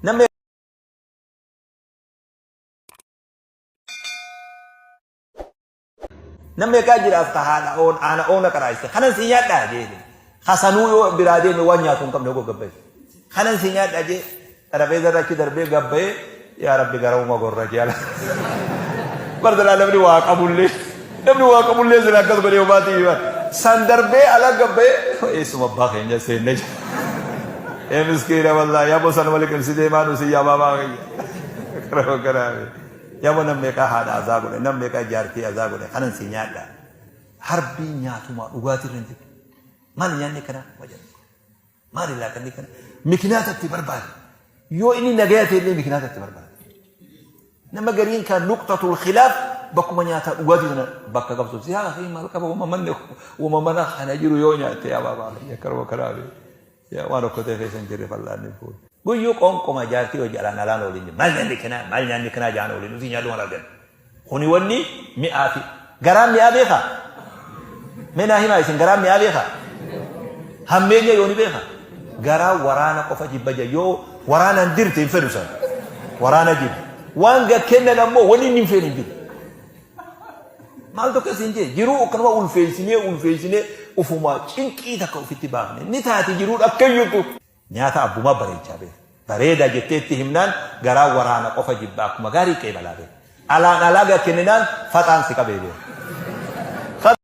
Namni Nam meeqaa jira as ka haadha oon aana oona qaraayiste kanan si nyaadhaa jee hasanuu yoo biraa deeme waan nyaatu hin qabne hogoo gabbaye kanan si nyaadhaa jee xarabeeza irra achi darbee gabbayee yaa rabbi gara uma gorra jee ala barsalaa namni waa qabullee namni waa qabullee sila akkas godhee hubaatii himan san darbee ala gabbayee eessuma abbaa keenya seenne jee ee miskiina wallaahi yaa bosan wali qimsitee maa nu si yaa baabaa keenya kara karaa Yabo nam meeqaa haadha azaa godhe nam meeqaa jaartii azaa godhe kanan sii nyaadha harbii nyaatumaa dhugaatii irra hin jirtu maali nyaanni akkanaa ma jedhan maali laaqanni kana mikinaata itti barbaade yoo inni nagaya ta'e illee mikinaata itti barbaade nama gariin kan nuqtatul khilaaf bakkuma nyaataa dhugaatii sana bakka qabsu si haa fi maal qaba wama manne wama mana kana jiru yoo nyaatte yaa baabaa yakkaruma kanaa Yaa waan okkotee keessa hin jirre fal'aanni hin fuudhu. Guyyuu qoonqoma jaartii hojii alaan alaan ooliin maal nyaanni kanaa maal nyaanni kanaa jaan ooliin usii nyaadhu maal argan. Kuni wanni mi'aa fi garaan mi'aa beekaa? Mee naa himaa isin garaan mi'aa beekaa? Hammeenya yoo ni beekaa? Garaa waraana qofa jibba jira yoo waraanaan dirte hin fedhu san waraana jibba. Waan gad kennan ammoo wanni inni hin feene hin jiru. Maaltu akkas hin jee jiruu akkanuma ulfeessinee ulfeessinee ufumaa cinqii takka ofitti baafne ni taati jiruun akkayyutu. Nyaata abbumaa bareechaa beeka. Bareeda jettee itti himnaan garaa waraana qofa jibba akkuma gaarii qeebalaa beeka. Alaan alaa gad kenninaan faxaan si qabee beeka.